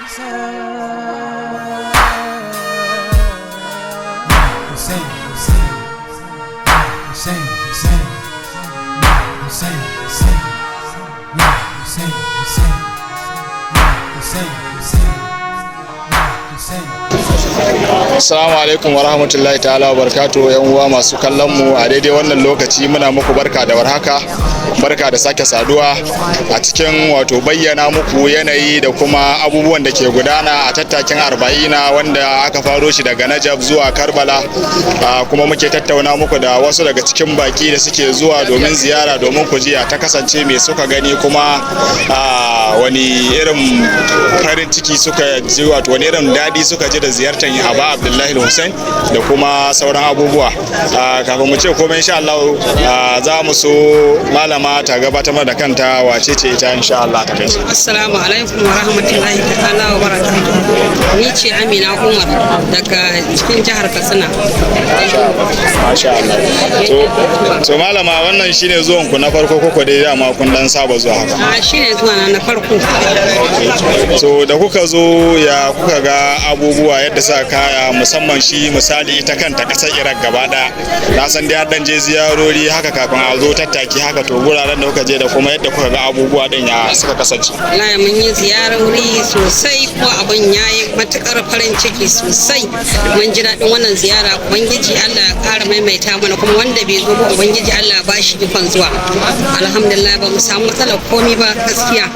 Hussein, Hussein, Hussein, Hussein, Hussein, Hussein, Hussein, Hussein, Hussein, Hussein, Hussein. Assalamu alaikum wa rahmatullahi ta'ala wa barakatuhu. Yan uwa masu kallon mu a daidai wannan lokaci, muna muku barka da warhaka, barka da sake saduwa a cikin wato bayyana muku yanayi da kuma abubuwan da ke gudana a tattakin Arba'ina wanda aka faro shi daga Najaf zuwa Karbala. Kuma muke tattauna muku da wasu daga cikin baki da suke zuwa domin ziyara, domin ku jiya ta kasance, me suka gani, kuma wani irin farin ciki suka ji, wato wani irin daɗi suka ji da ziyartar Aba Abdullahi Hussein da kuma sauran abubuwa. Kafin mu ce komai, insha Allah za mu so malama ta gabatar mana da kanta, wace ce ita, insha Allah ta kai. Assalamu alaikum wa rahmatullahi ta'ala wa barakatuh. Ni ce Amina Umar daga cikin jihar Katsina. Masha Allah. To malama, wannan shine zuwan ku na farko koko dai dama kun dan saba zuwa haka? A, shine zuwa na farko. So da kuka zo, ya kuka ga abubuwa yadda suka kaya, musamman shi misali ita kanta kasar Iraq gaba daya? Na san dai har dan je ziyarori haka kafin a zo tattaki haka. To guraren da kuka je da kuma yadda kuka ga abubuwa din, ya suka kasance? Wallahi mun yi ziyarori sosai, ko abin ya yi matukar farin ciki sosai. Mun ji daɗin wannan ziyara. Ubangiji Allah ya ƙara maimaita mana, kuma wanda bai zo ba, Ubangiji Allah ba shi ikon zuwa. Alhamdulillah, ba mu samu matsalar komi ba gaskiya,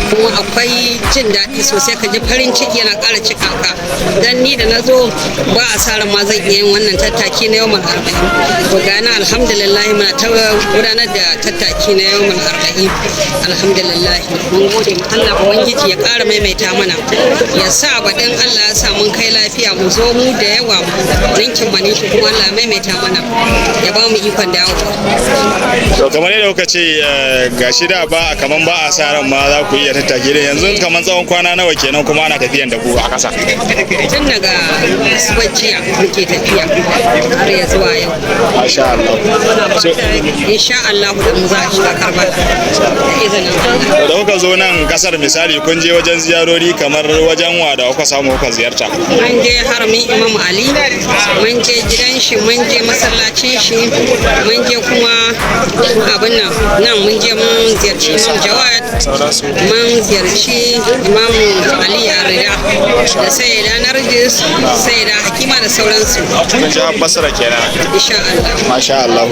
kuma akwai jin daɗi sosai, ka ji farin ciki yana ƙara cika ka. Dan ni da na zo ba a sa ran ma zan iya yin wannan tattaki na yawmal 40. To gani alhamdulillah muna ta gudanar da tattaki na yawmal 40. Alhamdulillah, mun gode ma Allah. Ubangiji ya ƙara maimaita mana, ya sa baɗin Allah ya sa mun kai lafiya, mu zo mu da yawa, ninkin ba ninkin, kuma Allah ya maimaita mana, ya ba mu ikon dawowa. To kamar yadda kuka ce, gashi da ba kaman ba a sa ran ma za ku iya tattaki da yanzu, kaman tsawon kwana nawa kenan kuma ana tafiyan da ku a ƙasa? Tun daga asubar jiya muke tafiya har ya zuwa yau. Masha Allah. So Insha Allah da mu za a shiga Karbala da izinin Allah. Da kuka zo nan kasar, misali kun je wajen ziyarori kamar wajen wa da kuka samu kuka ziyarta? Mun je haramin Imam Ali, mun je gidan shi, mun je masallacin shi, mun je kuma abin nan nan, mun je mun ziyarci Imam Jawad, mun ziyarci Imam Ali Arida da Sayyida Narjis, Sayyida Hakima da sauransu. Kun je har Basra kenan? Insha Allah. Masha Allah.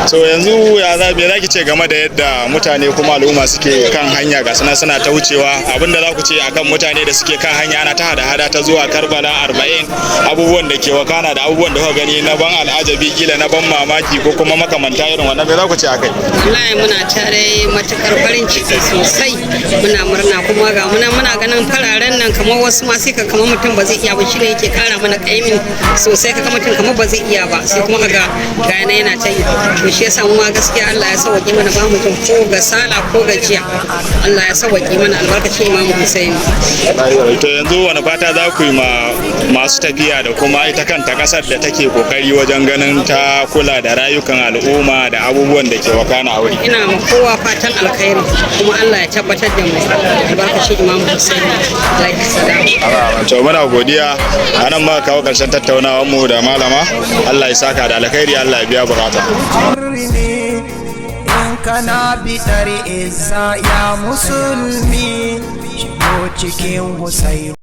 So yanzu ya za me zaki ce game da yadda mutane kuma al'umma suke kan hanya, ga suna suna ta wucewa? Abinda za ku ce akan mutane da suke kan hanya ana ta hada-hada ta zuwa Karbala 40, abubuwan da ke wakana da abubuwan da kuka gani na ban al'ajabi, kila na ban mamaki ko kuma makamanta irin wannan, me za ku ce akai? Wallahi muna tare matukar farin ciki sosai, muna murna, kuma ga muna ganin fararen nan kamar wasu ma sai ka kamar mutum ba zai iya ba. Shine yake kara mana kaimin sosai, kaga mutum kamar ba zai iya ba, sai kuma kaga ga yana yana ta yi. To shi yasa mu ma gaskiya Allah ya sauke mana, ba mu jin ko gasala ko gajiya. Allah ya sauke mana albarkacin Imam Hussein. To yanzu wani fata za ku yi ma masu tafiya da kuma ita kanta kasar da take kokari wajen ganin ta kula da rayukan al'umma da abubuwan da ke wakana a wuri? Ina ma kowa fatan alkhairi, kuma Allah ya tabbatar da mu albarkacin Imam Hussein alaihi salam. To muna godiya. A nan muka kawo karshen tattaunawar mu da malama. Allah ya saka da alkhairi, Allah ya biya bukata. In kana biɗar izza ya musulmi, shigo cikin Hussein.